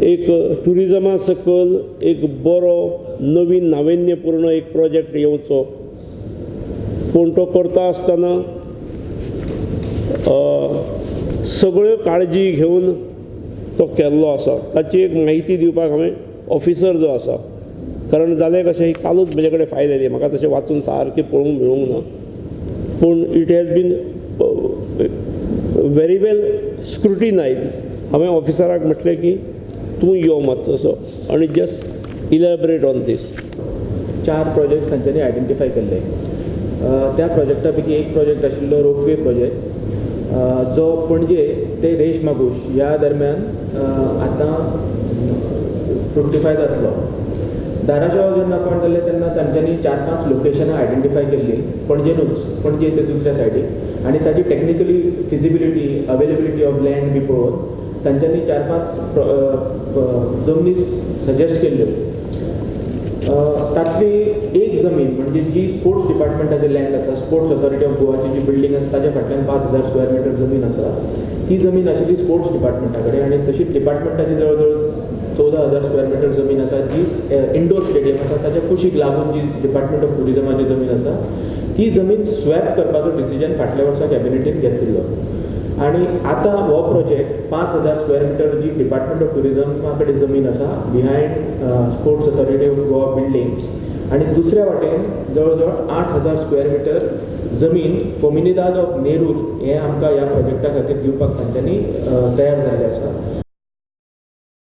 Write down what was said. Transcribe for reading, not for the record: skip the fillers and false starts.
एक ट्युरिजमा सकयल एक बरो नवीन नाविन्यपूर्ण एक प्रोजेक्ट येवचो, पूण तो करता आसतना सगळ्यो काळजी घेवन तो केल्लो आसा. ताची एक म्हायती दिवपाक हांवें ऑफिसर जो आसा, कारण जालें कशें, ही कालूच म्हजे कडेन फायल आयली, म्हाका तशें वाचून सारकें पळोवंक मेळूंक ना, पूण it has been very well scrutinized. हांवें ऑफिसराक म्हटलें की तूं यो मातसो आनी जस्ट इलॅबरेट ऑन दीस. चार प्रोजेक्ट्स तांच्यांनी आयडेंटिफाय केल्ले. त्या प्रोजेक्टा पैकी एक प्रोजेक्ट आशिल्लो रोपवे प्रोजेक्ट, जो पणजे ते रेश मागूश ह्या दरम्यान आतां फ्रुक्टिफाय जातलो. धाराशिव जेन्ना अपॉयंट जाल्ले तेन्ना तांच्यांनी चार पांच लोकेशनां आयडेंटिफाय केल्लीं पणजेनूच, पणजे ते दुसऱ्या सायडीक, आनी ताजी technically feasibility, availability of land बी पळोवन तांच्यांनी चार पांच जमनी सजेस्ट केल्ल्यो. तातली एक जमीन म्हणजे जी स्पोर्ट्स डिपार्टमेंटाचें लँड आसा, स्पोर्ट्स ऑथॉरिटी ऑफ गोवाची जी बिल्डींग आसा ताच्या फाटल्यान 5000 स्क्वेअर मिटर जमीन आसा, ती जमीन आशिल्ली स्पोर्ट्स डिपार्टमेंटा कडेन. आनी तशीच डिपार्टमेंटाची जवळ जवळ 14,000 स्क्वेअर मिटर जमीन आसा, जी इंडोर स्टेडियम आसा ताच्या कुशीक लागून जी डिपार्टमेंट ऑफ ट्युरिजमाची जमीन आसा, ती जमीन स्वॅप करपाचो डिसिजन फाटल्या वर्सा कॅबिनेटीन घेतिल्लो. आनी आतां हो प्रोजेक्ट 5000 स्क्वेअर मिटर जी डिपार्टमेंट ऑफ ट्युरिजमा कडेन जमीन आसा behind Sports Authority of Goa building, आनी दुसऱ्या वाटेन जवळ जवळ 8000 स्क्वेअर मिटर जमीन कोमिनिदाद ऑफ नेरूल हे आमकां ह्या प्रोजेक्टा खातीर दिवपाक तांच्यांनी तयार जाल्लें आसा.